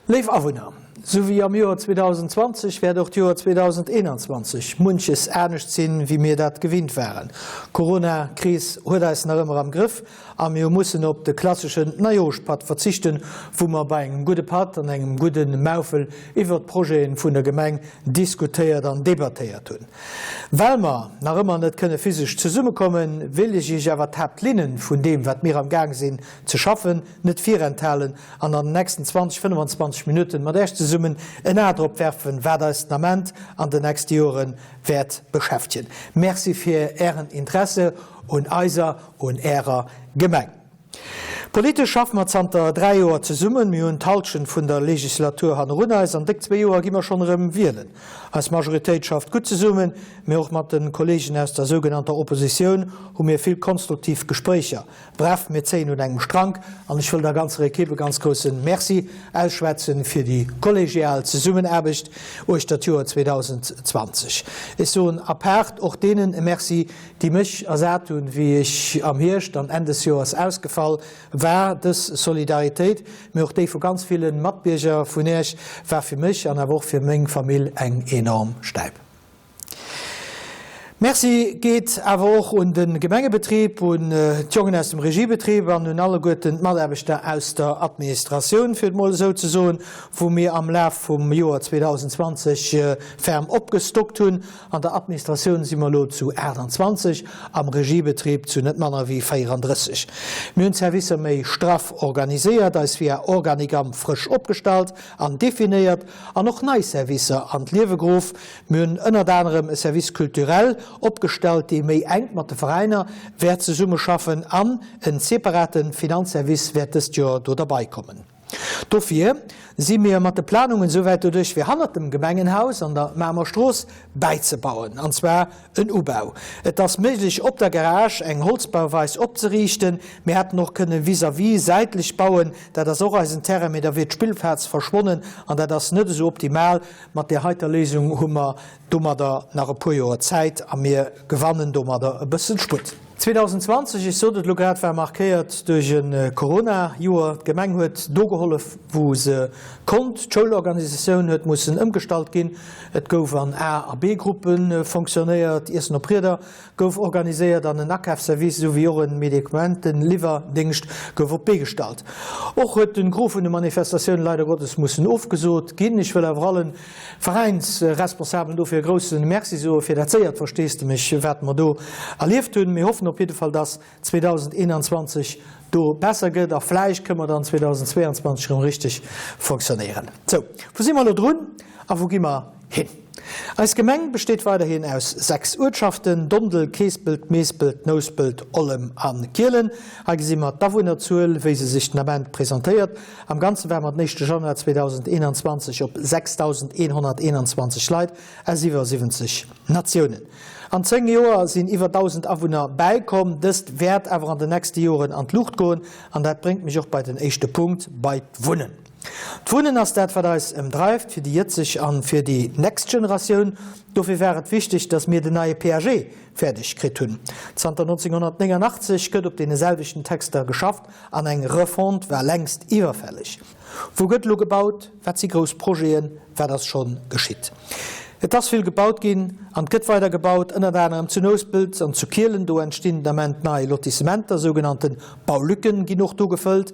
Léif Awunner, sou wéi am Joer 2020 wäert och d'Joer 2021 munches anescht sinn, wéi mir dat gewinnt waren. D'Corona Kris huet eis nach ëmmer am Grëff a mir hu mussen op de klasseschen Neijooschpatt verzichten, wou mer bei engem gudde Patt an engem gudde Maufel iwwert d'Projete vun der Gemeng diskutéiert an debattéiert hunn. Well mer nach ëmmer net kënne physesch zesummekommen, wéilt ech Iech awer d'Haaptlinnen vun deem, wat mir am Gaang sinn ze schaffen, net virenthalen an an den nächsten 20, 25 Minutten mat Äech zesummen en A drop werfen, wat eis den Ament an den nächste Jore wäert beschäftegen. Merci fir Ären Interesse un eiser, un Ärer Gemeng. Politesch schaffe mer zanter 3 Joer zesummen. Mir hunn d'Halschent vun der Legislatur hannerun eis. An déck zwee Joer gi mer schonn erëm wielen. Eis Majoritéit schafft gutt zesummen, mee och mat de Kollegen aus der sougenannter Oppositioun hu mir vill konstruktiv Gespréicher. Bref, mir zéien un engem Strank an ech wëll der ganzer Ekipp e ganz grousse Merci ausschwätzen fir déi kollegial Zesummenaarbecht uechter d'Joer 2020. Ech soen apaart och deenen e Merci, déi mech ersat hunn, wéi ech am Hierscht an Enn des Joers ausgefall war. Dës Solidaritéit, mee och déi vu ganz ville Matbierger vun Iech, war fir mech an awer och fir meng Famill eng enorm Stäip. Merci geet awer och un de Gemengebetrib, un d'Jongen aus dem Regiebetrib an un alleguerten d'Mataarbechter aus der Administratioun, fir et mol esou ze soen, wou mir am Laf vum Joer 2020 ferm opgestockt hunn. An der Administratioun si mer elo zu 28, am Regiebetrib zu net manner wéi 34. Mir hunn d'Servicer méi straff organiséiert, eis via Organigramm frësch opgestallt an definéiert an och nei Servicer an d'Liewe geruff. Mir hunn ënnert anerem e Service culturel opgestallt, dee méi enk mat de Veräiner wäert zesummeschaffen an en separate Finanzservice wäert dëst Joer do derbei kommen. Dofir si mir mat de Planungen esouwäit doduerch, fir hannert dem Gemengenhaus an der Mamer Strooss bäizebauen, an zwar en Ubau. Et ass méiglech, op der Garage eng Holzbauweis opzeriichten. Mir hätten och kënne vis-à-vis, säitlech bauen, dat ass och eisen Terrain, mee da wier d'Spillplaz verschwonnen an dat ass net esou optimal. Mat där heiter Léisung hu mer domadder nach e puer Joer Zäit a mir gewannen domadder e bëssen Sputt. 2020, ech sot et elo grad, war markéiert duerch e Corona-Joer. D'Gemeng huet do gehollef, wou se konnt. D'Schoulorganisatioun huet mussen ëmgestallt ginn. Et gouf an A a B-Gruppe fonctionnéiert, Iessen op Rieder gouf organiséiert an en Akafservice esou wéi och en Medikamentenliwwerdéngscht gouf op d'Bee gestallt. Och huet den Gros vun de Manifestatiounen leider Gottes mussen ofgesot ginn. Ech wëll awer allen Veräinsresponsabelen dofir e groussen Merci soen fir dat séiert Versteesdemech wat mer do erlieft hunn. Mir hoffen op jidde Fall dass 2021 do besser gëtt a vläicht kënne mer dann 2022 erëm richteg fonctionnéieren. Sou, wou si mer elo drun a wou gi mer hin? Eis Gemeng besteet weiderhin aus 6 Uertschaften, Dondel, Keespelt, Meespelt, Nouspelt, Ollem a Kielen. Hei gesi mer d'Awunnerzuel, wéi se sech den Ament presentéiert. Am Ganze ware mer den éischte Januar 2021 op 6.121 Leit aus iwwer 70 Natiounen. An 10 Joer sinn iwwer 1.000 Awunner bäikomm. Dëst wäert awer an den nächste Joren an d'Luucht goen an dat bréngt mech och bei den éischte Punkt, bei d'Wunnen. D'Wunnen ass dat, wat eis ëmdreift, fir déi jëtzeg an fir déi nächst Generatioun. Dofir war et wichteg, dass mir den neie PAG fäerdeg kritt hunn. Zanter 1989 gëtt op deene selwechten Texter geschafft an eng Refonte war längst iwwerfälleg. Wou gëtt elo gebaut? Wat si grouss Projeten? Wat ass scho geschitt? Et ass vill gebaut ginn an et gëtt weider gebaut, ënnert anerem zu Nouspelt an zu Kielen. Do entstinn den Ament nei Lotissementer, sougenannte Baulücken ginn och do gefëllt.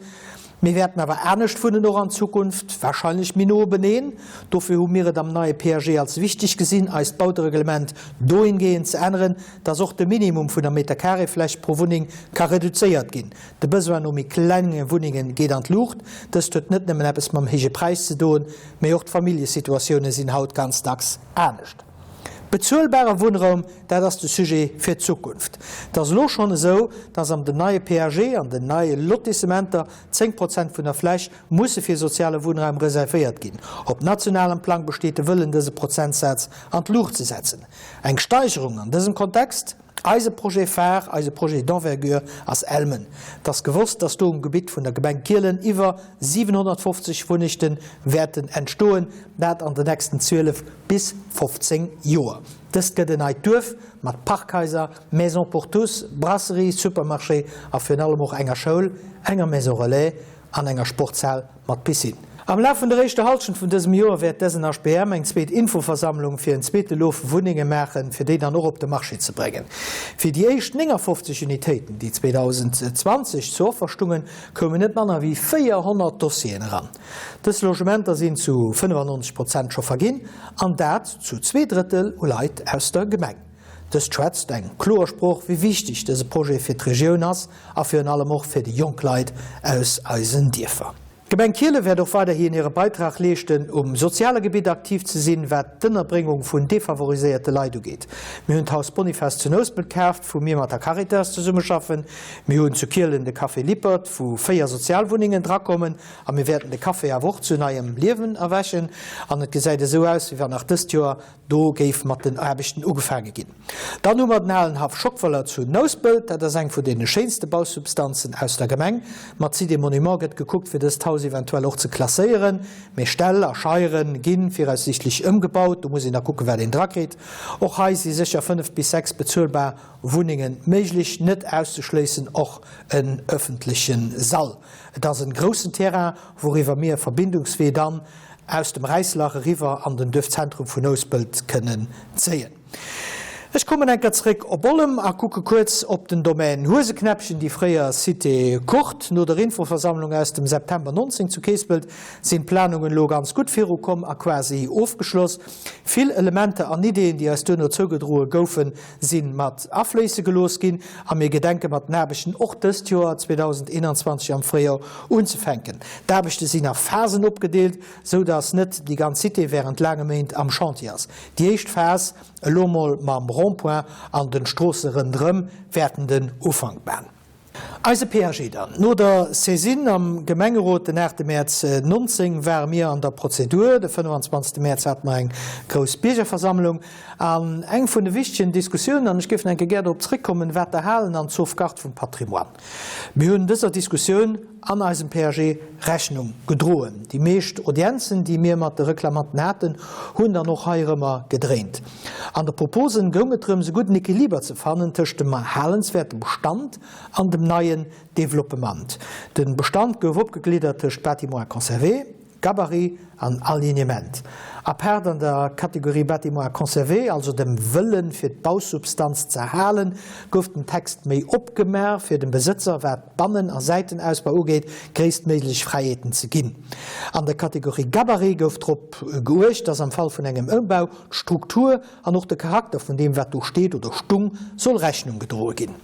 Mir wäerten awer anescht wunnen, och an Zukunft, wahrscheinlech méi no obeneen. Dofir hu mir et am neie PAG als wichteg gesinn, eist Bautereglement dohingehend ze änneren, dass och de Minimum vun der Meterkareefläch pro Wunneng ka reduzéiert ginn. De Besoin no méi klenge Wunnenge geet an d'Luucht. Dëst huet net nëmmen eppes mam héije Präis ze doen, mee och d'Familljesituatioune sinn haut ganz dacks anescht. Bezuelbare Wunnraum, dat ass de Sujet fir d'Zukunft. Et ass elo schonn esou, dass am den neie PAG an den neie Lotissementer 10 Prozent vun der Fläch musse fir soziale Wunnraum reservéiert ginn. Op nationalem Plang besteet de Wëllen, dëse Prozentsaz an d'Luucht ze setzen. Eng Steigerung an dësem Kontext? Eise Projet phare, eise Projet d'envergure ass Elmen. Et ass gewosst, dass do um Gebitt vun der Gemeng Kielen iwwer 750 Wunnechten wäerten entstoen, dat an de nächsten 12 bis 15 Joer. Dëst gëtt en neit Duerf mat Parkhaiser, Maison pour tous, Brasserie, Supermarché a virun allem och enger Schoul, enger Maison relais an enger Sportshal mat Piscine. Am Laf vun der éischter Hallschent vun dësem Joer wäert d'SNHBM eng zweet Infoversammlung fir en zweete Lot vu Wunnenge maachen, fir déi dann och op de Marché ze bréngen. Fir déi éischt 59 Unitéiten, déi 2020 zur Offer stungen, koumen net manner wéi 400 Dossieren eran. Dës Logementer sinn zu 95 Prozent scho verginn, an dat zu zweedrëttel u Leit aus der Gemeng. Dëst schwätzt eng kloer Sprooch, wéi wichteg dëse Projet fir d'Regioun ass a virun allem och fir déi jonk Leit aus eisen Dierfer. D'Gemeng Kielen wäert och weiderhin hire Beitrag leeschten, um soziale Gebitt aktiv ze sinn, wat d'Ënnerbréngung vun defavoriséierte Leit ugeet. Mir hunn d'Haus Bonifas zu Nouspelt kaaft, wou mir mat der Caritas zesummeschaffen. Mir hunn zu Kielen de Café Lippert, wou 4 Sozialwunnengen drakommen. A mir wäerten de Café awer och zu neiem Liewen erwächen. An et gesäit esou aus, wéi wann nach dëst Joer do géif mat den Aarbechten ugefaange ginn. Dann hu mer den alen Haff Schockweiler zu Nouspelt. Dat ass eng vun deene schéinste Bausubstanzen aus der Gemeng. Mat Sites et Monuments gëtt gekuckt, fir dëst Haus eventuell och ze klasséieren. Mee Ställ a Scheiere gi viraussiichtlech ëmgebaut. Do muss een da kucken, wat een drakritt. Och hei si sécher 5 bis 6 bezuelbar Wunnenge méiglech, net auszeschléissen och en ëffentleche Sall. Et ass en groussen Terrain, wouriwwer mir e Verbindungswee dann aus dem Räislach eriwwer an den Duerfzentrum vun Nouspelt kënnen zéien. Ech kommen enker zeréck op Ollem a kucke kuerz op den Domaine Hueseknäppchen, déi fréier Cité Kurt. No der Infoversammlung aus dem September 19 zu Keespelt sinn d'Planungen elo ganz gutt virukomm a quasi ofgeschloss. Vill Elementer an Ideeën, déi eis duerno zougedroe goufen, si mat afléisse gelooss ginn a mir gedenke mat den Aarbechten och dëst Joer 2021 am Fréijoer unzefänken. D'Aarbechte sinn a Phasen opgedeelt, sou dass net déi ganz Cité wärend laange Méint am Chantier ass. Déi éischt Phas, elo mol mam Rond-point an den Stroosse rëndrëm, wäerten den Ufank man. Eise PAG dann. No der Saisine am Gemengerot den 8 Mäerz 19 ware mir an der Prozedur. De 25 Mäerz hate mer eng grouss Biergerversammlung. An eng vun de wichtegen Diskussiounen, an ech géif nach eng Kéier gär drop zréckkommen, war d'Erhalen an d'Sauvegarde vum Patrimoine. Mir hunn dëser Diskussioun an eisem PAG Rechnung gedroen. Déi meescht Audienzen, déi mir mat de Reklamanten haten, hunn dann och heirëmmer gedréint. An de Proposen goung et drëms, e gudden Equiliber ze fannen tëscht dem erhalenswäerte Bestand an dem neien Developpement. De Bestand gouf opgegliddert tëscht Bâtiment à conserver, Gabarit an Alignement. Apaart an der Kategorie Bâtiment à conserver, also dem Wëllen, fir d'Bausubstanz ze erhalen, gouf den Text méi opgemaach, fir dem Besëtzer, wat Bannen a Säitenausbau ugeet, gréisstméiglech Fräiheeten ze ginn. An der Kategorie Gabarit gouf drop geuecht, dass am Fall vun engem Ëmbau d'Struktur an och de Charakter vun deem, wat do steet oder stung, soll Rechnung gedroe ginn.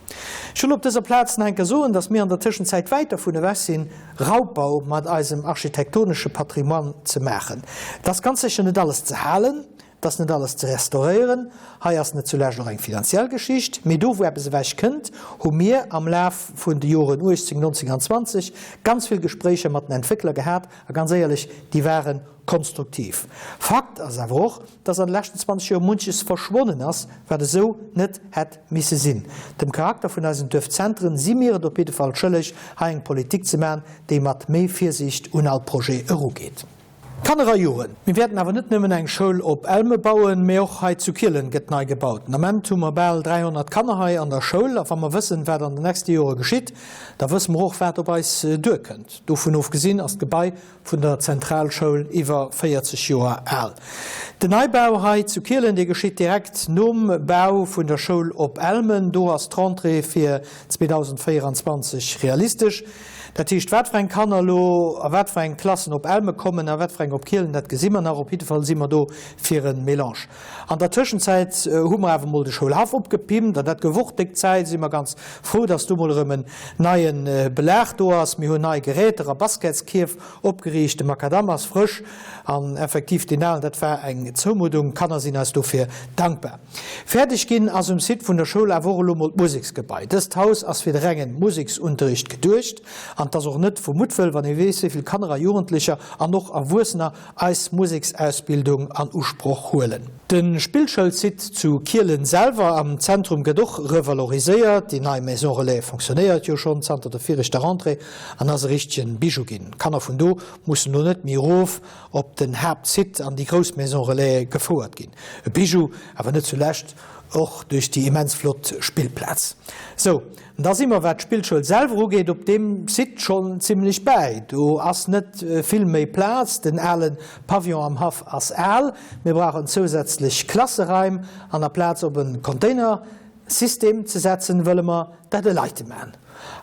Ech wëll op dëser Plaz nach eng Kéier soen, dass mir an der Tëschenzäit wäit dervun ewech sinn, Raubbau mat eisem architektonesche Patrimoine ze maachen. Et ass ganz sécher net alles ze halen, Et ass net alles ze restauréieren. Hei ass net zulescht och eng finanziell Geschicht. Mee do, wou eppes ewech kënnt, hu mir am Laf vun de Joren 18, 19 an 20 ganz vill Gespréicher mat den Entwéckler gehat. A ganz éierlech, déi ware konstruktiv. Fakt ass awer och, dass an de leschten 20 Joer munches verschwonnen ass, wat esou net hätt misse sinn. Dem Charakter vun eisen Duerfzentren si mir et op jidde Fall schëlleg, hei eng Politik ze maachen, déi mat méi Virsiicht un all Projet erugeet. Kanner a Jugend. Mir wäerten awer net nëmmen eng Schoul op Elme bauen, mee och hei zu Kielen gëtt nei gebaut. Den Ament hu mer bal 300 Kanner hei an der Schoul a wa mer wëssen, wat an den nächste Jore geschitt, da wësse mer och, wat op eis duerkënnt. Dovun ofgesinn ass d'Gebai vun der Zentralschoul iwwer 40 Joer al. Den Neibau hei zu Kielen, dee geschitt direkt nom Bau vun der Schoul op Elmen. Do ass d'Rentrée fir 2024 realistesch. Dat heescht, wat fir eng Kanner elo a wat fir eng Klassen op Elme kommen a wat fir eng op Kielen, dat gesi mer nach. Op jidde Fall si mer do fir e Mélange. An der Tëschenzäit hu mer awer emol de Schoulhaff opgepimpt an dat gouf och déck Zäit. Si mer ganz frou, dass do mol erëm en neie Belag do ass. Mir hunn nei Geräter a Basketskierf opgeriicht. De Makadamm ass frësch an effektiv deen alen, dat war eng Zoumuddung. D'Kanner sinn eis dofir dankbar. Fäerdeg ginn ass um Site vun der Schoul awer och elo mol d'Museksgebai. Dëst Haus ass fir de rengen Museksunterricht geduecht an 't ass och net vu Muttwëll, wann ee weess, wéi vill Kanner a Jugendlecher an och Erwuessener eis Museksausbildung an Usproch huelen. De Spillschoulsite zu Kielen selwer am Zentrum gëtt och revaloriséiert. Déi nei Maison Relais fonctionnéiert jo schonn zanter der viregter Rentrée an ass e richtegen Bijou ginn. D'Kanner vun do mussen elo net méi erof op den Haaptsite an déi grouss Maison Relais gefouert ginn. E Bijou, awer net zulescht. Och duerch déi immens flott Spillplaz. Sou, an da si mer, wat d'Spillschoul selwer ugeet, op deem Site schonn zimlech bäi. Do ass net vill méi Plaz, den ale Pavillon am Haff ass al, mir brauchen zousätzlech Klasseraim an aplaz op e Containersystem ze setzen, wëlle mer dat eleite maachen.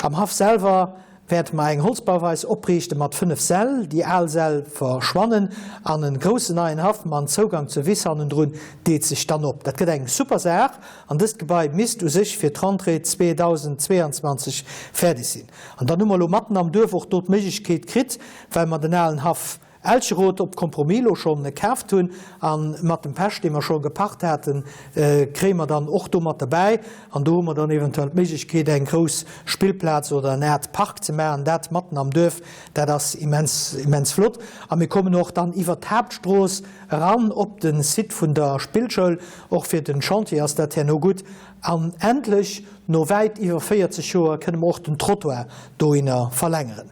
Am Haff selwer wäerte mer eng Holzbauweis opriichte mat 5 Säll, déi al Säll verschwannen an en groussen neien Haff man Zougang zur Wiss hannendrun deet sech dann op. Dat gëtt eng super Saach an dëst Gebai misst u sech fir d'Rentrée 2022 fäerdeg sinn. An dann hu mer elo matten am Duerf och do d'Méiglechkeet kritt, well mer den alen Haff Elcheroth op Compromis lo schonn kaaft hunn an mat dem Pech dee mer scho gepacht haten, kréie mer dann och do mat derbäi an do hu mer dann eventuell d'Méiglechkeet eng grouss Spillplaz oder en Aart Park ze maachen, dat matten am Duerf, dat ass immens immens flott a mir kommen och dann iwwert d'Haaptstrooss eran op de Site vun der Spillschoul, och fir den Chantier ass dat herno gutt an endlech no wäit iwwer 40 Joer kënne mer och den Trottoir dohinner verlängeren.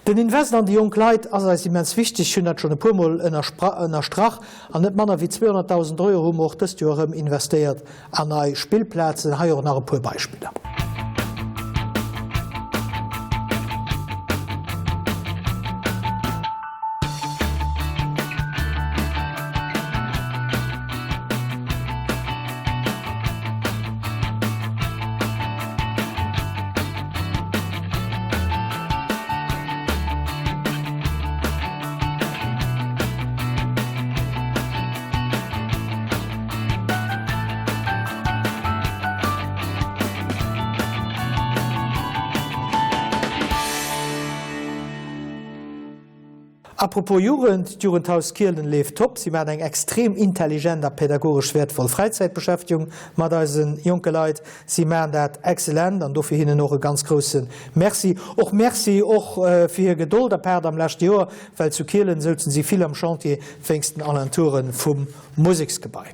Den Invest an déi jonk Leit ass eis immens wichteg, ech hunn dat schonn e puermol ënnerstrach, an net manner wéi 200.000 Euro hu mer och dëst Joer erëm investéiert an nei Spillplazen. Hei och nach e puer Beispiller. A propos Jugend, D'Jugendhaus Kielen leeft top. Si maachen eng extrem intelligent a pädagogesch wäertvoll Fräizäitbeschäftegung mat eise jonke Leit. Si maachen dat excellent an dofir hinnen och e ganz grousse Merci. Och Merci och fir hir Gedold apaart am leschte Joer, well zu Kielen souzen si vill am Chantier wéinst den Alentoure vum Museksgebai.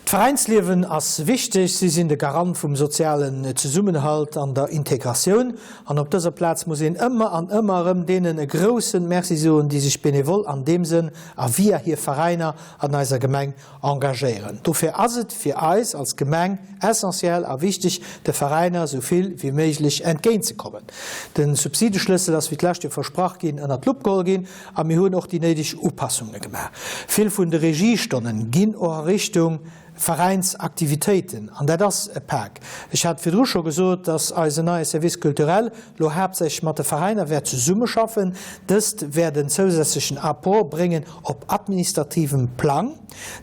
D'Veräinsliewen ass wichteg, si sinn de Garant vum sozialen Zesummenhalt an der Integratioun. An op dëser Plaz muss een ëmmer an ëmmer erëm deenen e groussen Merci soen, déi sech benevol an deem Sënn a via hir Veräiner an eiser Gemeng engagéieren. Dofir ass et fir eis als Gemeng essentiell a wichteg, de Veräiner esou vill wéi méiglech entgéintzekommen. De Subsideschlëssel ass wéi d'lescht Joer versprach ginn ënnert d'Lupp geholl ginn a mir hunn och déi néideg Upassunge gemaach. Vill vun de Regiestonnen ginn och a Richtung Veräinsaktivitéiten an dat ass e Pak. Ech hat virdru scho gesot, dass eisen neie Service culturel lo haaptsächlech mat de Veräiner wäert zesummeschaffen. Dëst wäert en zousätzlechen Apport bréngen op administrativem Plang.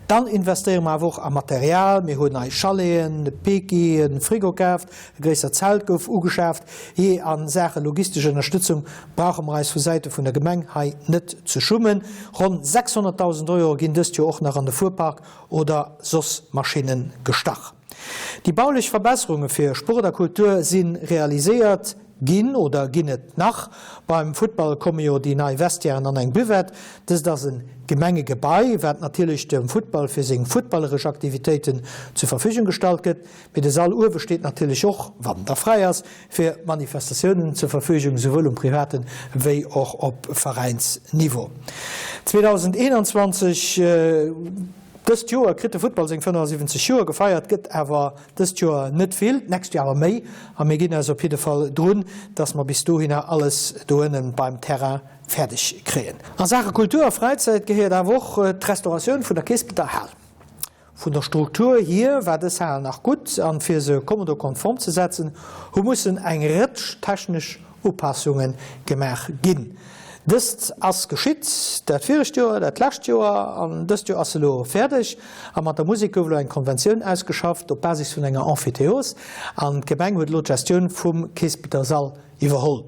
Dann investéiere mer awer och a Material. Mir hunn nei Chaleten, e Peki, e Frigo kaaft, e gréissert Zelt gouf ugeschaaft. Jee, a Saache logistesch Ënnerstëtzung brauche mer eis vu Säite vun der Gemeng hei net ze schummen. Ronn 600.000 Euro ginn dëst Joer och nach an de Fuerpark oder soss Maschinne gestach. Déi baulech Verbesserunge fir Sport a Kultur si realiséiert ginn oder ginn et nach. Beim Futtball komme jo déi nei Vestiairen an eng Buvette. Dëst ass e Gemengegebai, wat natierlech dem Futtball fir seng futtballeresch Aktivitéiten zur Verfügung gestallt gëtt. Mee de Sall uewe steet natierlech och, wann da fräi ass, fir Manifestatiounen zur Verfügung, souwuel um privaten wéi och op Veräinsniveau. 2021, dëst Joer, kritt de Futtball seng 75 Joer. Gefeiert gëtt awer dëst Joer net vill, d'nächst Joer awer méi. A mir ginn eis op jidde Fall drun, dass mer bis dohinner alles doënnen beim Terrain fäerdeg kréien. A Saache Kultur a Fräizäit gehéiert awer och d'Restauratioun vun der Keespelter Hal. Vun der Struktur hier war dës Hal nach gutt an fir se Commodore-konform ze setzen, hu mussen eng Rëtsch technesch Upassunge gemaach ginn. Dëst ass geschitt dat viregt Joer, dat lescht Joer an dëst Joer ass se elo fäerdeg. A mat der Musek gouf elo eng Konventioun ausgeschafft op Basis vun enger Emphytéose an d'Gemeng huet elo d'Gestioun vum Keespelter Sall Iwwerholl.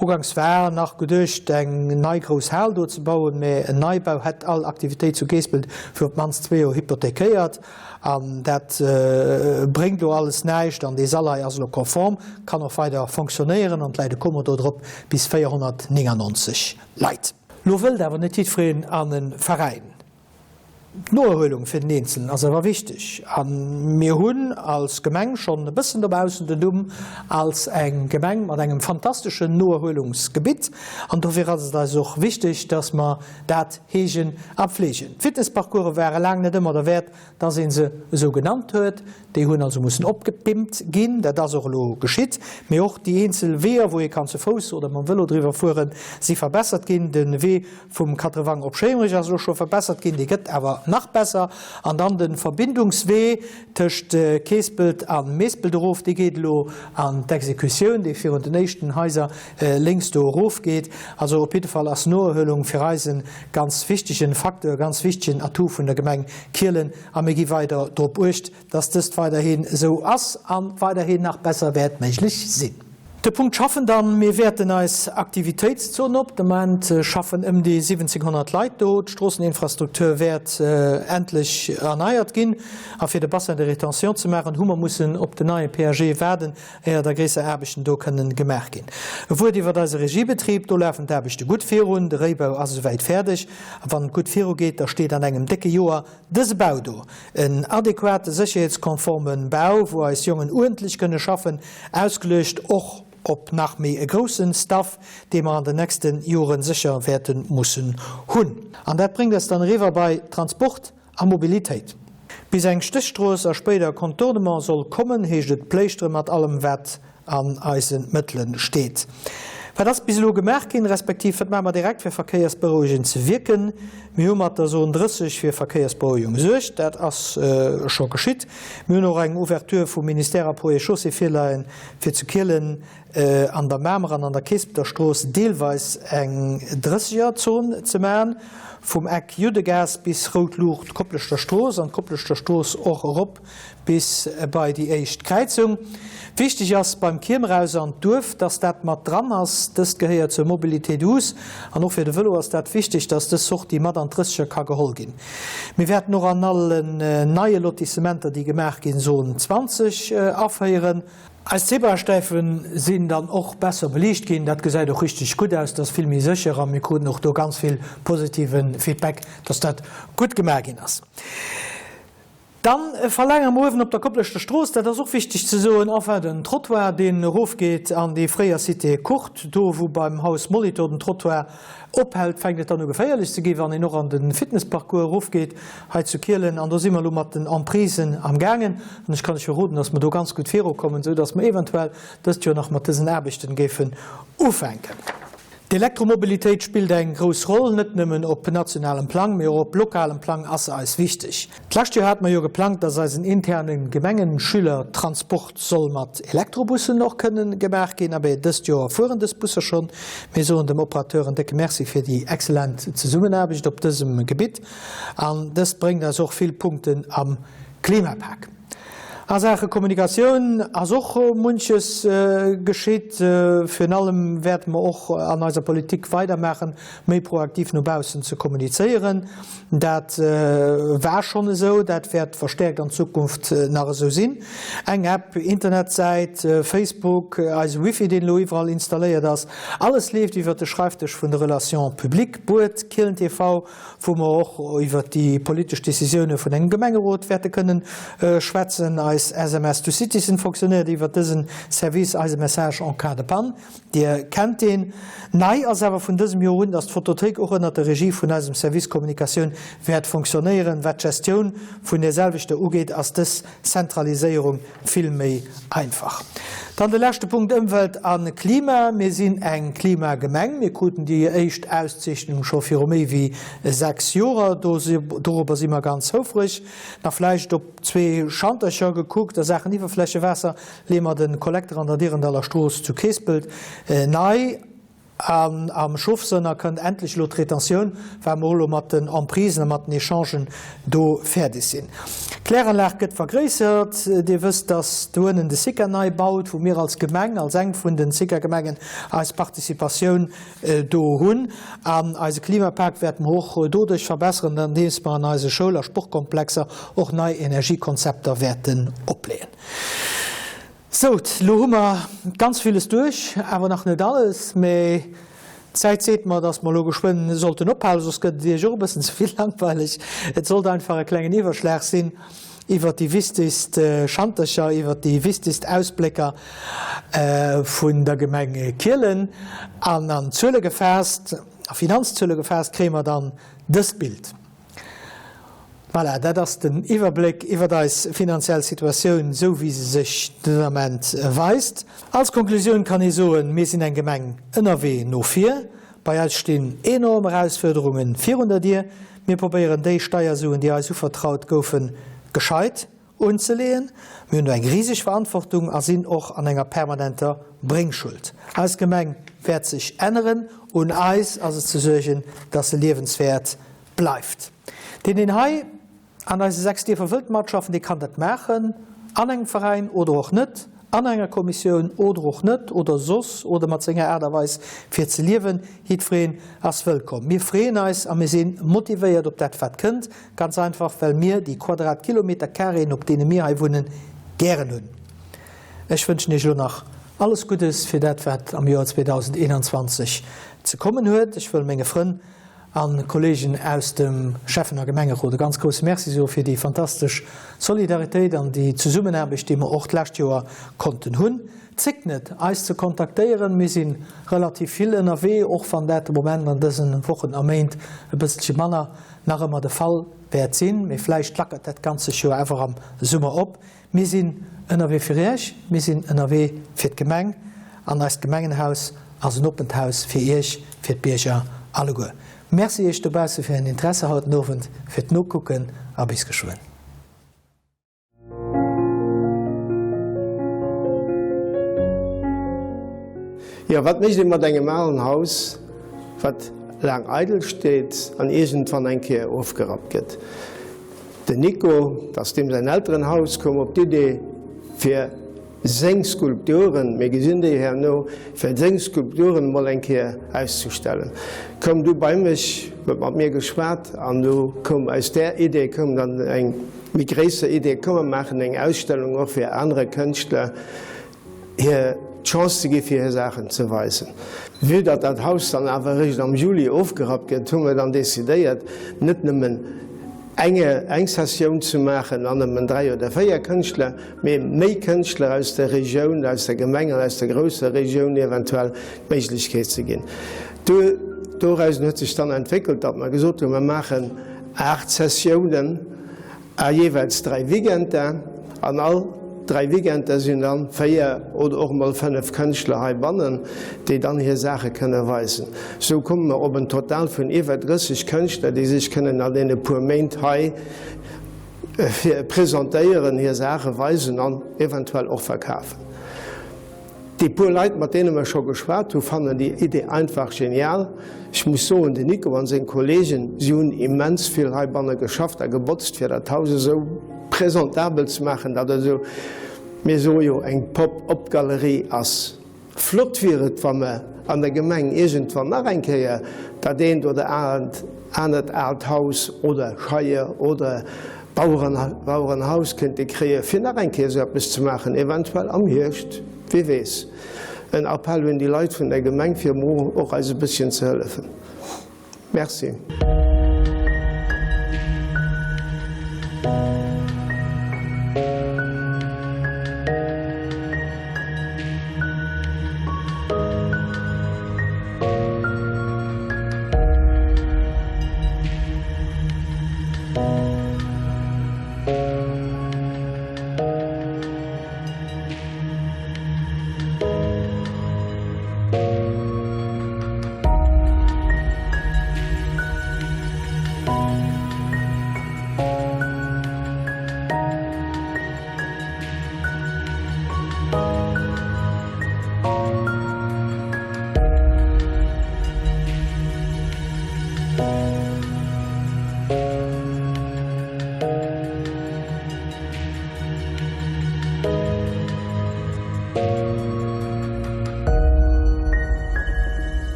Uganks war nach geduecht, eng nei grouss Hal do ze bauen, mä en Neibau hätt all Aktivitéit zu Geespelt fir op d'mannst zwee Joer hypothekéiert an dat bréngt elo alles näischt. An dee Sall hei ass elo konform, kann och weider fonctionnéieren an et läit e Kommodo drop bis 499 Leit. Lo wëllt awer net jiddwereen an e Veräin. D'Noerhuelung fir den Eenzelen ass awer wichteg a mir hunn als Gemeng schonn e bëssen dobaussen den Numm als eng Gemeng mat engem fantasteschen Noerhuelungsgebitt an dofir ass et eis och wichteg, dass mer dat heegen a pflegen. D'Fitnessparcourse ware laang net ëmmer derwäert, dass ee se esou genannt huet. Déi hunn also mussen opgepimpt ginn. Dat ass och elo geschitt. Mee och déi eenzel Weeër, wou ee kann zu Fouss oder mam Vëlo driwwer fueren, si verbessert ginn. De Wee vum Katrewang op Schéimerech ass elo scho verbessert ginn, dee gëtt awer nach besser. An dann de Verbindungswee tëscht Keespelt a Meespelt erof, dee geet elo an d'Exekutioun, dee virun den éischten Haiser lénks do erofgeet. Also op jidde Fall ass Noerhuelung fir eis e ganz wichtegen Facteur, e ganz wichtegen Atout vun der Gemeng Kielen a mir gi weider drop uecht, dass dëst weiderhin esou ass a weiderhin nach besser wäert méiglech sinn. De Punkt Schaffen dann, Mir wäerten eis Aktivitéitszon op, de Moment schaffen ëm déi 1.700 Leit do, d'Stroosseninfrastruktur wäert endlech erneiert ginn a fir de Bassin de rétention ze maachen, hu mer mussen op den neie PAG waarden, éier da gréisser Aarbechten do kënnen gemaach ginn. E Wuert iwwert eise Regiebetrib, Do lafen d'Aarbechte gutt virun, de Réibau ass esouwäit fäerdeg a wann et gutt virugeet, da steet an engem décke Joer dëse Bau do. En adequate sécherheetskonforme Bau, wou eis Jongen uerdentlech kënne schaffen, ausgeluecht och op nach méi e groussen Staff, dee mer an den nächste Jore sécher wäerte mussen hunn. An dat bréngt eis dann eriwwer bei Transport a Mobilitéit. Bis eng Stéchstrooss a spéider Contournement soll kommen, heescht et pléischtere mat allem wat an eise Mëttele steet. Wat ass bis elo gemaach ginn, respektiv wat maache mer direkt fir verkéiersberouegend ze wierken? Mir hu mat der Zone 30 fir Verkéiersberouegung gesuergt, dat ass scho geschitt. Mir hunn och eng Ouverture vum Ministère a Ponts et Chaussées virleien, fir zu Kielen an der Mamer an an der Keespelter Strooss deelweis eng Drësseger-Zon ze maachen, vum Eck Juddegaass bis Rout Luucht Kopleschter Strooss an d'Kopleschter Strooss och erop bis bei déi éischt Kräizung. Wichteg ass beim Kiermeraus an d'Duerf, dass dat mat dran ass. Dëst gehéiert zur Mobilité douce an och fir de Vëlo ass dat wichteg, dass dës Sortie mat an d'Drësseger ka geholl ginn. Mir wäerten och an allen neie Lotissementer, déi gemaach ginn, Zone 20 aféieren. Eis Zebrastäifen sinn dann och besser beliicht ginn. Dat gesäit och richteg gutt aus, dat ass vill méi sécher a mir kruten och do ganz vill positive Feedback, dass dat gutt gemaach ginn ass. Dann verlängere mer uewen op der Kopleschter Strooss, dat ass och wichteg ze soen, enfin den Trottoir, deen erofgeet an déi fréier Cité Kurt, do wou beim Haus Molitor den Trottoir ophält, fänkt et dann u geféierlech ze ginn, wann een och an de Fitnessparcours erofgeet hei zu Kielen. An do si mer elo mat den Emprisen am gaangen. An ech kann lech verroden, dass mer do ganz gutt virukommen, esou dass mer eventuell dëst Joer nach mat dësen Aarbechten géifen ufänken. D'Elektromobilitéit spillt eng grouss Roll, net nëmmen op nationalem Plang, mee och op lokalem Plang ass se eis wichteg. D'lescht Joer hate mer jo geplangt, dass eisen interne Gemengenschülertransport soll mat Elektrobussen och kënnen gemaach ginn. Abee, dëst Joer fueren dës Busser schonn. Mir soen dem Operateur en décke Merci fir déi excellent Zesummenaarbecht op dësem Gebitt an dëst bréngt eis och vill Punkten am Klimapak. A Saache Kommunikatioun ass och munches geschitt. Virun allem wäerte mer och an eiser Politik weidermaachen, méi proaktiv no baussen ze kommunizéieren. Dat war schonn esou, dat wäert verstäerkt an Zukunft nach esou sinn. Eng App, Internetsäit, Facebook, eise Wifi, deen elo iwwerall installéiert ass, alles leeft iwwert de Schreifdësch vun de Relations publiques, Buet, Kielen TV, wou mer och iwwert déi politesch Décisioune vun engem Gemengerot wäerte kënnen schwätzen. Eis SMS to Citizen fonctionnéiert iwwert dësen Service, eise Message en cas de panne, Dir kennt deen. Nei ass awer vun dësem Joer un, dass d'Fotothéik och ënnert der Regie vun eisem Service Kommunikatioun wäert fonctionnéieren. Wat d'Gestioun vun där selwechter ugeet, ass dës Zentraliséierung vill méi einfach. Dann de leschte Punkt, Ëmwelt a Klima. Mir sinn eng Klimagemeng. Mir kruten déi éischt Auszeechnung scho viru méi wéi 6 Jorer. Dorobber si mer ganz houfreg. Nach vläicht op zwee Schantercher gekuckt, A Saachen Iwwerflächewaasser leeë mer de Kollekter an der Direndaler Strooss zu Keespelt nei. An am Schofsënner kënnt endlech elo d'Retentioun, well mer elo mat den Emprisen a mat den Echangen do fäerdeg sinn. D'Kläranlag gëtt vergréissert. Dir wësst, dass doënnen de SICA nei baut, wou mir als Gemeng, als eng vun de SICA-Gemengen, eis Participatioun do hunn. An eise Klimapak wäerte mer och doduerch verbesseren, andeems mer an eise Schoul a Sportkomplexer och nei Energiekonzepter wäerten opleeën. Sou, lo hu mer ganz villes duerch, awer nach net alles, mä. D'Zäit seet mer, dass mer elo geschwënn sollten ophalen, soss gëtt et Iech och e bëssen ze vill langweileg. Et sollt einfach e klengen Iwwerschlag sinn iwwert déi wichtegst Schantercher, iwwert déi wichtegst Ausblécker vun der Gemeng Kielen. An an Zuele gefaasst, a Finanzzuele gefaasst, kréie mer dann dëst Bild. Voilà, dat ass den Iwwerbléck iwwert eis finanziell Situatioun, esou wéi se sech den Ament weist. Als Konklusioun kann ee soen, Mir sinn eng Gemeng ënnerwee no vir. Bei eis stinn enorm Erausfuerderunge virun der Dier. Mir probéieren déi Steiersuen, déi eis uvertraut goufen, gescheit unzeleeën. Mir hunn do eng riseg Verantwortung a sinn och an enger permanenter Bréngschuld. Eis Gemeng wäert sech änneren. Un eis ass et ze suergen, dass se liewenswäert bleift. Deen, deen hei an eise 6 Dierfer wëllt matschaffen, dee kann dat maachen, an engem Veräin oder och net, an enger Kommissioun oder och net, oder soss, oder mat senger Aart a Weis fir ze liewen. Jiddwereen ass wëllkomm. Mir freeën eis a mir si motivéiert op dat, wat kënnt. Ganz einfach, well mir déi Quadratkilometer Carréen, op deene mir hei wunnen, gären hunn. Ech wënschen Iech elo nach alles Guddes fir dat, wat am Joer 2021 ze kommen huet. Ech wëll menge Frënn a Kolleegen aus dem Schäffen a Gemengerot e ganz grousse Merci soe fir déi fantastesch Solidaritéit an déi Zesummenaarbecht, déi mer och d'lescht Joer konnten hunn. Zéckt net, eis ze kontaktéieren. Mir si relativ vill ënnerwee, och wann dat de Moment an dëse Wochen a Méint e bësselche manner nach ëmmer de Fall wäert sinn, mee vläicht lackert dat Ganzt sech jo awer am Summer op. Mir sinn ënnerwee fir Iech, mir sinn ënnerwee fir d'Gemeng an eist Gemengenhaus ass en oppent Haus fir Iech, fir d'Bierger alleguer. Merci Iech dobausse fir Ären Interesse haut den Owend, fir d'Nokucken a bis geschwënn. Jo, wat mécht ee mat engem alen Haus, wat laang eidel steet an iergendwann eng Kéier ofgerappt gëtt? Den Nico, dat ass deem säin Elterenhaus, koum op d'Idee, fir seng Skulpturen, mir gesinn déi herno, fir seng Skulpturen emol eng Kéier auszustellen. Koum du bei mech, huet mat mir geschwat an du koum aus där Idee koum dann eng méi gréisser Idee, komm mer maachen eng Ausstellung och fir anere Kënschtler, hir d'Chance ze gi fir hir Saachen ze weisen. Vue datt dat Haus dann awer eréischt am Juli ofgerappt gëtt, hu mer dann decidéiert, net nëmmen eng eng Sessioun ze maachen an nëmmen 3 oder 4 Kënschtler, mee méi Kënschtler aus der Regioun, aus der Gemeng an aus der grousser Regioun eventuell d'Méiglechkeet ze ginn. Dorausen huet sech dann entwéckelt, datt mer gesot hunn, mer maachen 8 Sessiounen, A jeeweils 3 Weekender. An all 3 Weekender sinn dann 4 oder och emol 5 Kënschtler heibannen, déi dann hir Saache kënne weisen. Sou komme mer op en Total vun iwwer 30 Kënschtler, déi sech kënnen an deene puer Méint hei presentéieren, hir Saache weisen an eventuell och verkafen. Déi puer Leit, mat deene mer scho geschwat hu, fannen déi Idee einfach genial. Ech muss soen, den Nico an seng Kollegen, si hunn immens vill heibanne geschafft a gebotzt, fir dat Haus esou presentabel ze maachen, datt et esou, mir soe jo, eng Pop-op-Galerie ass. Flott wier et, wa mer an der Gemeng iergendwann nach eng Kéier dat eent oder anert aalt Haus oder Scheier oder Bauerenhaus kënnte kréie fir nach eng Kéier esou eppes ze maachen, eventuell am Hierscht, wie weess. En Appell un déi Leit vun der Gemeng fir emol och eis e bësschen ze hëllefen. Merci.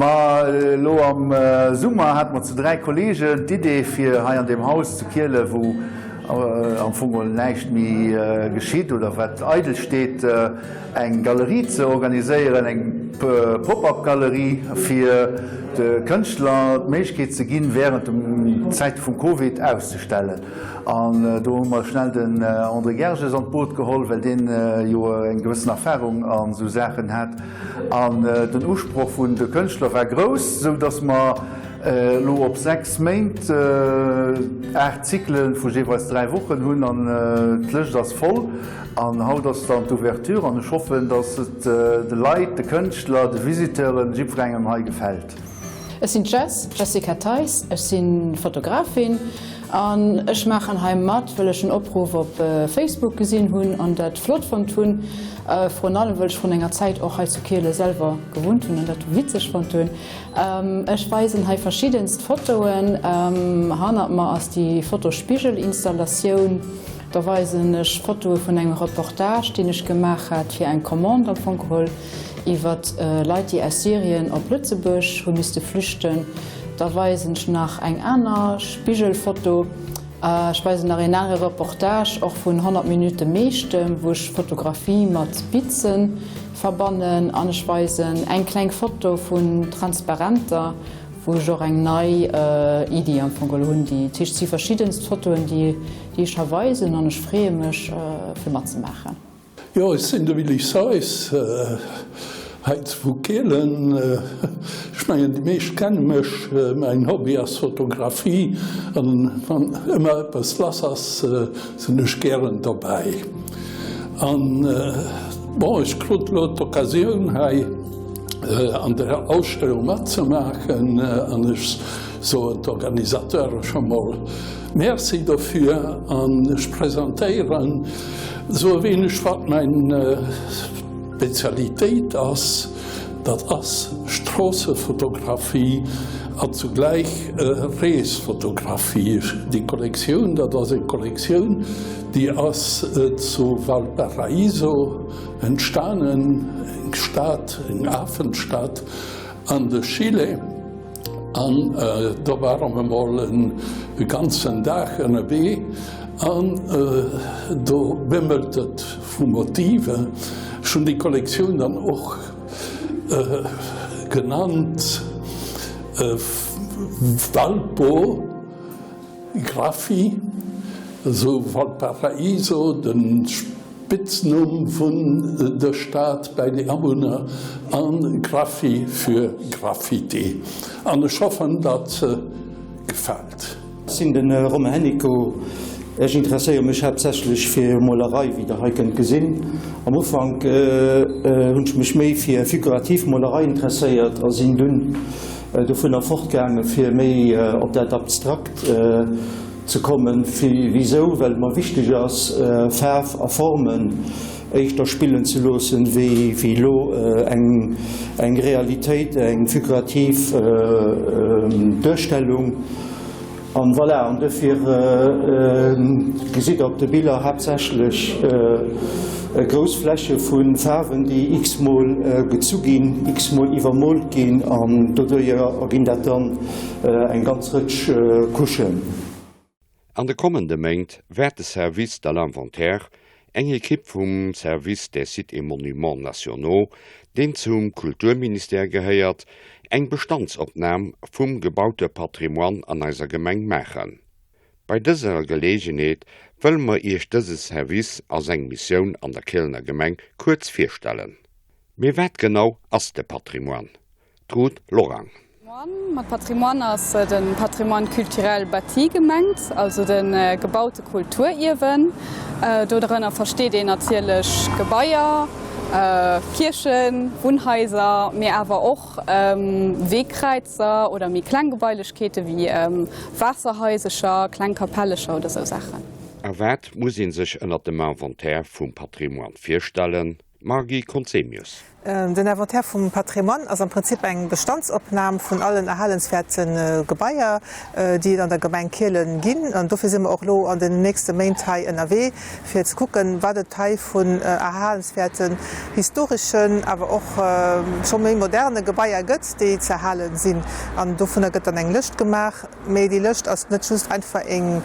Ma elo am Summer hate mer zu 3 Kollegen d'Idee fir hei an deem Haus zu Kielen, wou am Fong geholl näischt méi geschitt oder wat eidel steet, eng Galerie ze organiséieren, eng Pop-up-Galerie, fir de Kënschtler d'Méiglechkeet ze ginn, wärend den Zäite vum Covid auszestellen. An do hu mer schnell den André Gerges an d'Boot geholl, well deen jo eng gewëssen Erfahrung a sou Saachen hat. An den Usproch vun de Kënschtler war grouss, sou datt mer elo op 6 Méint 8 Zykle vu jeeweils 3 Wochen hunn an d'Lëscht ass voll. An haut ass dann d'Ouverture an ech hoffen, datt et de Leit, de Kënschtler, de Visiteuren, jiddwerengem hei gefält. Ech sinn d'Jess, Jessica Theis, ech si Fotografin an ech maachen hei mat, wëll ech en Opruff op Facebook gesinn hunn an dat flott fonnt hunn. Vrun allem wëll ech vrun enger Zäit och hei zu Kiele selwer gewunnt hunn an dat witzeg fonnt hunn. Ech weisen hei verschiddenst Fotoen. Hannert mer ass déi Fotospigel-Installatioun. Da weisen ech Fotoe vun engem Reportage, deen ech gemaach hat fir eng Commande am Fong geholl iwwert Leit, déi aus Syrien op Lëtzebuerg hu misste flüchten. Da weisen ech nach eng aner Spigelfoto. Ech weisen nach een anere Reportage, och vun 100 Minuten Meechtem, wou ech Fotografie mat Bitzen verbannen. An ech weisen eng kleng Foto vun Transparenter, wou ech och eng nei Iddi am Fong geholl hunn. Déi, dat heescht, et si verschiddenst Fotoen, déi ech hei weisen an ech freeë mech, fir matzemaachen. Jo, ech sinn de Willy Theis, hei vu Kielen. Ech mengen, déi meescht kenne mech. Mäin Hobby ass Fotografie an wann ëmmer eppes lass ass, sinn ech gären dobäi. An bon, ech krut elo d'Occasioun hei an der Ausstellung matzemaachen an ech soen d'Organisateure scho mol Merci dofir an ech presentéieren esou e wéineg wat mäin Spezialitéit ass, dat ass Stroossefotografie an zugläich Reesfotografie. Déi Kollektioun, dat ass eng Kollektioun, déi ass zu Valparaíso entstanen, eng Stad, eng Hafenstad an de Chile. An do ware mer mol e ganzen Dag ënnerwee an do wimmelt et vu Motiven. Ech hunn déi Kollektioun dann och genannt Valpo. Graffi, esou Valparaíso, de Spitznum vun der Stad bäi de Awunner, an Graffi fir Graffiti. An ech hoffen, datt se gefält. Ech sinn de Romain Hennicot. Ech interesséiere mech haaptsächlech fir Molerei, wéi der hei kënnt gesinn. Am Ufank hunn ech mech méi fir figurativ Molerei interesséiert a sinn dunn dovunner fortgaange fir méi op dat Abstrakt ze kommen. Wisou? Well et mer wichteg ass, Faarf a Formen éischter spillen ze loossen, wéi elo eng Realitéit, eng figurativ Duerstellung. An voilà, an dofir gesitt der op de Biller haaptsächlech grouss Fläche vu Faarwen, déi x-mol gezu ginn, x-mol iwwermoolt ginn, an doduerjer erginn dat dann eng ganz Rëtsch Couchen. An de kommende Méint wäert de Service de l'inventaire, eng Ekipp vum Service des Sites et Monuments nationaux, deen zum Kulturministère gehéiert, eng Bestandsopnam vum gebaute Patrimoine an eiser Gemeng maachen. Bei dëser Geleegenheet wëlle mer Iech dëse Service a seng Missioun an der Kielener Gemeng kuerz virstellen. Mee wat genau ass de Patrimoine? D'Ruth Lorang. Mat Patrimoine ass de Patrimoine culturel bâti gemengt, also de gebaute Kulturierwen. Dodrënner versteet een natierlech Gebaier, Kierchen, Wunnhaiser, mee awer och Weekräizer oder méi kleng Gebailechkeete wéi Waasserhaisecher, kleng Kapellecher oder esou Saachen. A wat muss ee sech ënnert dem Inventaire vum Patrimoine virstellen? D'Marguy Conzemius. Den Inventaire vum Patrimoine ass am Prinzip eng Bestandsopnam vun allen erhalenswäerte Gebaier, déi et an der Gemeng Kielen ginn. An dofir si mer och elo an den nächste Méint hei ënnerwee, fir ze kucken, wat et hei vun erhalenswäerten historeschen, awer och scho méi moderne Gebaier gëtt, déi ze erhalen sinn. An dovunner gëtt dann eng Lëscht gemaach. Mee déi Lëscht ass net just einfach eng.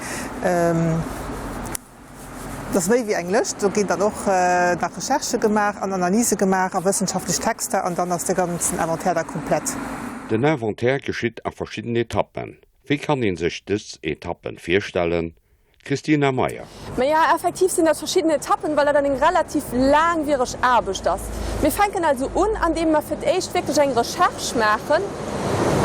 Et ass méi wéi eng Lëscht, do ginn dann och nach Recherchë gemaach an Analyse gemaach a wëssenschaftlech Texter an dann ass de ganzen Inventaire da komplett. Den Inventaire geschitt a verschidden Etappen. Wéi kann ee sech dës Etappen virstellen? Christina Meyer. Maja, effektiv sinn dat verschidden Etappen, well dat eng relativ laangwiereg Aarbecht ass. Mir fänken also un, andeem mer fir d'éischt wierklech eng Recherche maachen,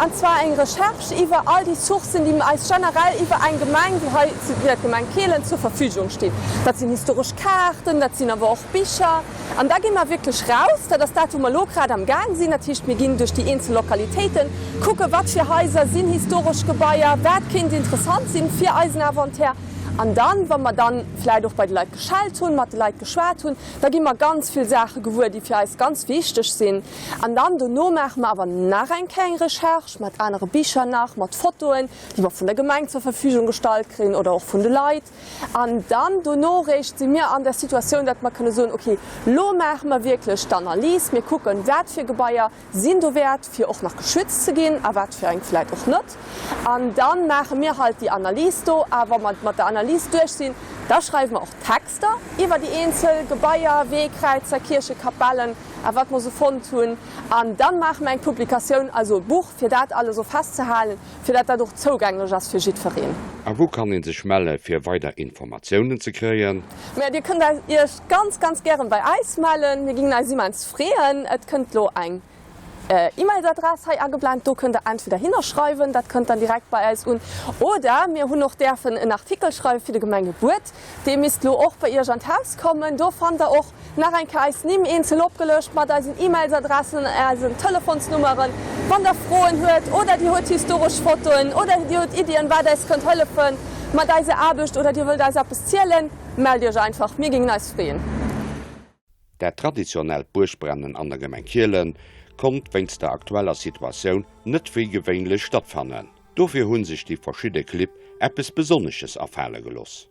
an zwar eng Recherche iwwer all déi Sourcen, déi eis generell iwwer eng Gemeng, wéi hei d'Gemeng Kehlen, zur Verfügung stinn. Dat sinn historesch Kaarten, dat sinn awer och Bicher. An da gi mer wierklech raus, dat ass dat, wou mer elo grad am Gaang sinn, dat heescht, mir ginn duerch déi eenzel Lokalitéiten, kucken, wat fir Haiser sinn historesch Gebaier, wat kéint interessant sinn fir eisen Inventaire. An dann, wa mer dann vläicht och bei de Leit geschellt hunn, mat de Leit geschwat hunn, da gi mer ganz vill Saache gewuer, déi fir eis ganz wichteg sinn. An dann dono maache mer awer nach eng Kéier eng Recherche mat anere Bicher nach, mat Fotoen, déi mer vun der Gemeng zur Verfügung gestallt kréien oder och vun de Leit. An dann dono réischt si mir an der Situatioun, datt mer kënne soen, okay, lo maache mer wierklech d'Analys, mir kucken, wat fir Gebaier sinn dowäert, fir och nach geschützt ze ginn a wat fir eng vläit och net. An da maache mir halt déi Analys do. A wa mer mat der Analys duerch sinn, da schreiwe mer och Texter iwwer déi eenzel Gebaier, Weekräizer, Kierchen, Kapellen a wat mer esou fonnt hunn. An da maache mer eng Publikatioun, also e Buch, fir dat alles och festzehalen, fir dat dat och zougänglech ass fir jiddwereen. A wou kann een sech melle fir weider Informatiounen ze kréien? Mä Dir kënnt Iech ganz, ganz gären bei eis mellen. Mir gingen eis immens freeën. Et kënnt lo eng E-Mailsadress hei ageblent. Do kënnt Der entweder hinner schreiwen, dat kënnt dann direkt bei eis un, oder mir hunn och däerfen en Artikel schreiwe fir de Gemengebuet. Dee misst lo och bei Iech an d'Haus kommen. Do fannt Der och nach eng Kéier eis Nimm eenzel opgelëscht mat eisen E-Mailsadressen, eisen Telefonsnummeren. Wann Der Froen huet oder Dir huet historesch Fotoen oder Dir huet Iddien, wat eis kënnt hëllefe mat eiser Aarbecht oder Dir wëllt eis eppes zielen, mellt Iech einfach, mir géingen eis freeën. Dat traditionellt Buergbrennen an der Gemeng Kielen konnt wéinst der aktueller Situatioun net wéi gewéinlech stattfannen. Dofir hu sech déi verschidde Clibb eppes Besonnesches afale geloss.